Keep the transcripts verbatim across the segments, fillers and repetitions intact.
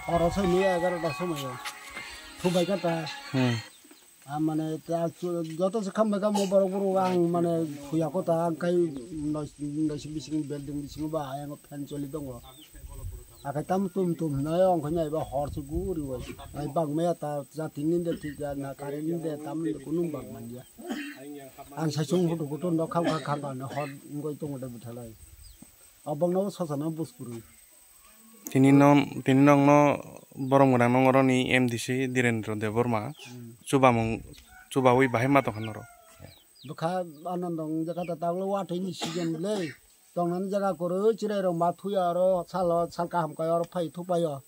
Horo soi ni egarota somoi o. Thubai kha ta. Hmm. A mane ta chu-, joto se khambai kha mo borok borok ang mane thuya ko ta ang kai noi, noi sing bising building bising ba ayang fan choli tongo. Akai tam tum tum hinai ongkhai nai ba hor se guri bai. Ai bang maya ta jati ni de thik ya na kare ni de tam de kunung bang man ya. Ang sai chung hutu hutu no kham kha kham ba no hor ngoi tongo de buthalai. Abang no sosa no buskuru. Tini non, tini nong no borom gwnang nong oro ni M D C Dhirendra Debbarma. Hmm. Chubamung, chubawi bahai ma tongkha noro. Bwkha anandong jaka ta taglo watwi ni season le. Tongnani jaga kwrwi chwrai rok ma thuya oro salo sal kaham kai oro phai thupaio.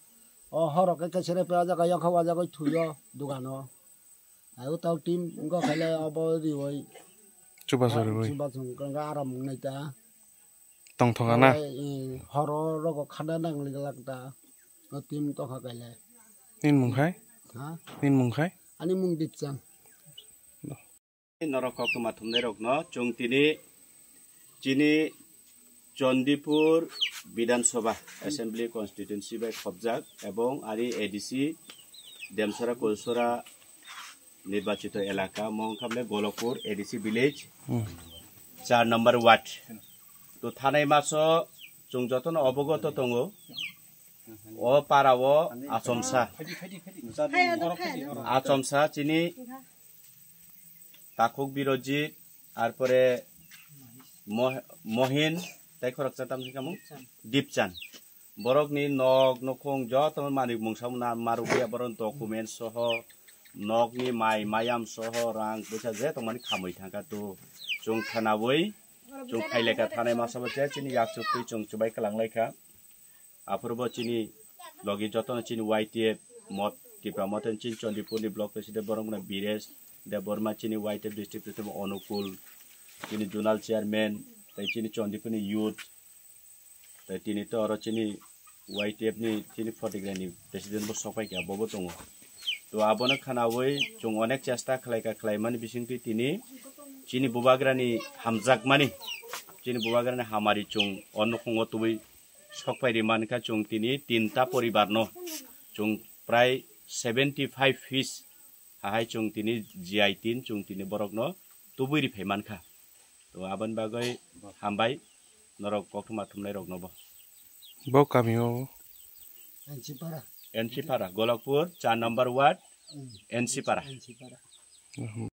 O horo khe kesere pe o jaga yakha o jaga thuyo dugano. Ai o tau team go khaile obo riwi. Chuba soriwi. Chuba song kanga aram nai ta. Tongthok ana. Ai, eh, horo rogo khana nang lik lak ta. O team tokha khaile. Nin mung khai? Ha? Nin mung khai? Ani mung Dipchang. Norok koktwma thumnairokno chwng tini chini Chandipur Bidhan Sabha Assembly Constituency bai khopjak ebong ari A D C Demsara Kulsora nirbachito elaka, mo wngkha bole Golokpur A D C village, Hmm. char number ward. To thanai maso chwng jotono obogoto tongo, o para o achomsa, achomsa chini Takhuk Birojit, arpore Moh-, Mohin, tei khoroksa tamni kamung? Dipchan. Borokni nok, nokhong joto manwi mungsa muna marukya borok document soho, nokni mai mayam soho, rang puisa je tongmani khamwi thangkha to. Chwng khwnawi, chwng phailekha thanai masa bo je chini yaksuk twi chwng chubai kwlanglaikha. Aphuru bo chini logi jotono chini Y T F mot, Tipra Motha chini Chandipurni block president borok wngkha Biresh Debbarma, chini Y T F district president Onukul, chini zonal chairman, tei chini Chandipurni youth, tei tini to oro chini Y T F ni chini Photograni president bo sokpai kha, bobo tongo. To abono khwnawi chwng onek chesta khlaikha, khlaimani bisingtwi tini chini bubagrani hamjakmani, chini bubagrani hamari chwng o nukhungo tubui sokpai ri mankha chwng tini tinta poribarno. Chwng prai seventy five fees hahai chwng tini G I tin chwng tini borokno tubui ri phai mankha. To aboni bagwi hambai norok koktwma thumnairokno bo. Bo kamio? N C Para. N C Para, Golokpur, char number ward, Hmm. N C Para. N C Para. Mhm.